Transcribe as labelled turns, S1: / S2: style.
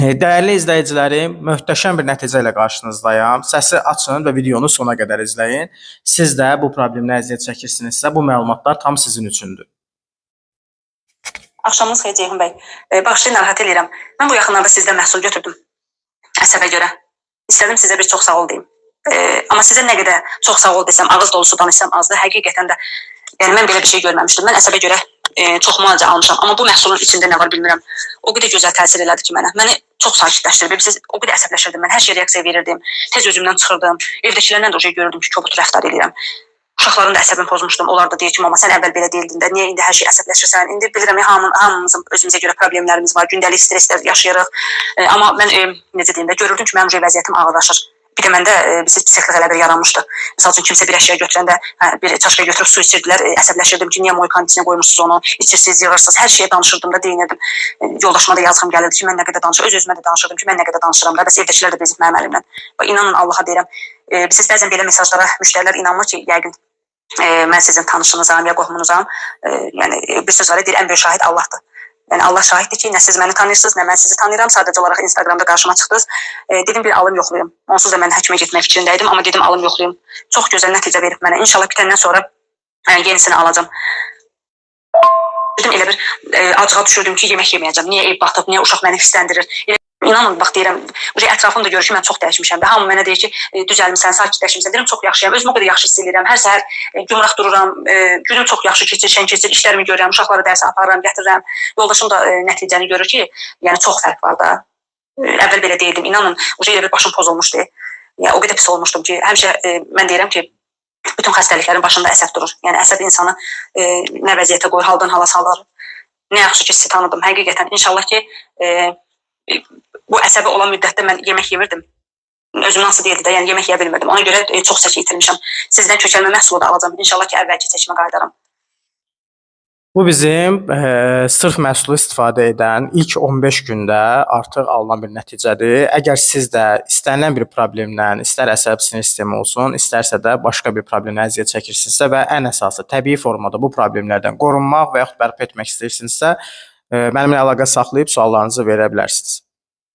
S1: Dəyərli izləyicilərim, möhtəşəm bir nəticə ilə qarşınızdayam. Səsi açın və videonu sona qədər izləyin. Siz də bu problemlə əziyyət çəkirsinizsə, bu məlumatlar tam sizin üçündür.
S2: Axşamınız xeyir Ceyhun bəy. Bağışlayın, narahat eləyirəm. Mən bu yaxınlarda sizdən məhsul götürdüm. Əsəbə görə. İstədim sizə bir çox sağ ol deyim. Amma sizə nə qədər çox sağ ol desəm, ağız dolusu danışsam azdır. Həqiqətən də yəni mən belə bir şey görməmişdim. Mən əsəbə görə çox müalicə almışam, amma bu məhsulun içində nə var bilmirəm. O qədər gözəl təsir elədi ki mənə. Məni çox sakitləşdirdi. Siz o qədər əsəbləşirdim mən. Hər şeyə reaksiya verirdim. Tez özümdən çıxırdım. Evdəkilərlə də o şey görürdüm ki, kobud rəftar eləyirəm. Uşaqların da əsəbini pozmuşdum. Onlar da deyir ki, mama sən əvvəl belə deyildin də, niyə indi hər şey əsəbləşirsən? İndi bilirəm, hamımızın özümüzə görə problemlərimiz var, gündəlik stresslər yaşayırıq. Amma mən necə deyim də, görürdüm ki, mənim vəziyyətim ağırlaşır. Bir də məndə bilirsiniz, psixlik elə bir yaranmışdı. Məsəl üçün kimsə bir əşya götürəndə, hə, bir çaşka götürüb su içirdilər, əsəbləşirdim ki, niyə moykanın içinə qoymursunuz onu, içirsiniz, yığırsınız. Hər şeyə danışırdım da, deyinirdim. Yoldaşıma da yazığım gəlirdi ki, mən nə qədər danışıram, öz-özümə də danışırdım ki, mən nə qədər danışıram da, bəs evdəkilər də bezib mənim əlimdən. Bax, inanın Allaha deyirəm. Bilirsiniz, bəzən belə mesajlara müştərilər inanmır ki, yəqin mən sizin tanışınızam ya qohumunuzam. Yəni bir söz var, deyir, ən böyük şahid Allahdır. Yəni Allah şahiddir ki, nə siz məni tanıyırsınız, nə mən sizi tanıyıram. Sadəcə olaraq Instagramda qarşıma çıxdınız. Dedim bir alım yoxlayım. Onsuz da mən həkimə getmək fikrindəydim, amma dedim alım yoxlayım. Çox gözəl nəticə verib mənə. İnşallah bitəndən sonra yenisini alacağam. Dedim elə bir acığa düşürdüm ki, yemək yeməyəcəm. Niyə ev batıb, niyə uşaq məni hirsləndirir? Elə, inanın bax deyirəm, ətrafım da görür ki, mən çox dəyişmişəm də. Hamı mənə deyir ki, düzəlmisən, sakitləşmisən. Deyirəm çox yaxşıyam. Özümü o qədər yaxşı hiss eləyirəm. Hər səhər gümrah dururam, günüm çox yaxşı keçir, şən keçir, işlərimi görürəm, uşaqları dərsə aparıram, gətirirəm. Yoldaşım da nəticəni görür ki, yəni çox fərq var da. Əvvəl belə deyildim. İnanın, elə bir başım pozulmuşdu. Yəni o qədər pis olmuşdum ki, həmişə mən deyirəm ki, bütün xəstəliklərin başında əsəb durur. Yəni əsəb insanı nə vəziyyətə qoyur, haldan hala salır. Nə yaxşı ki, sizi tanıdım. Həqiqətən inşallah ki, bu əsəbi olan müddətdə mən yemək yemirdim. Özüm nasıl deyildi də, yəni yemək yeyə bilmirdim. Ona görə çox çəki itirmişəm. Sizdən kökəlmə məhsulu da alacağam. İnşallah ki, əvvəlki çəkimə qayıdaram.
S1: Bu bizim sırf məhsulu istifadə edən ilk 15 gündə artıq alınan bir nəticədir. Əgər siz də istənilən bir problemlə, istər əsəb sinir sistemi olsun, istərsə də başqa bir problemlə əziyyət çəkirsinizsə və ən əsası təbii formada bu problemlərdən qorunmaq və yaxud bərpa etmək istəyirsinizsə, mənimlə əlaqə saxlayıb suallarınızı verə bilərsiniz.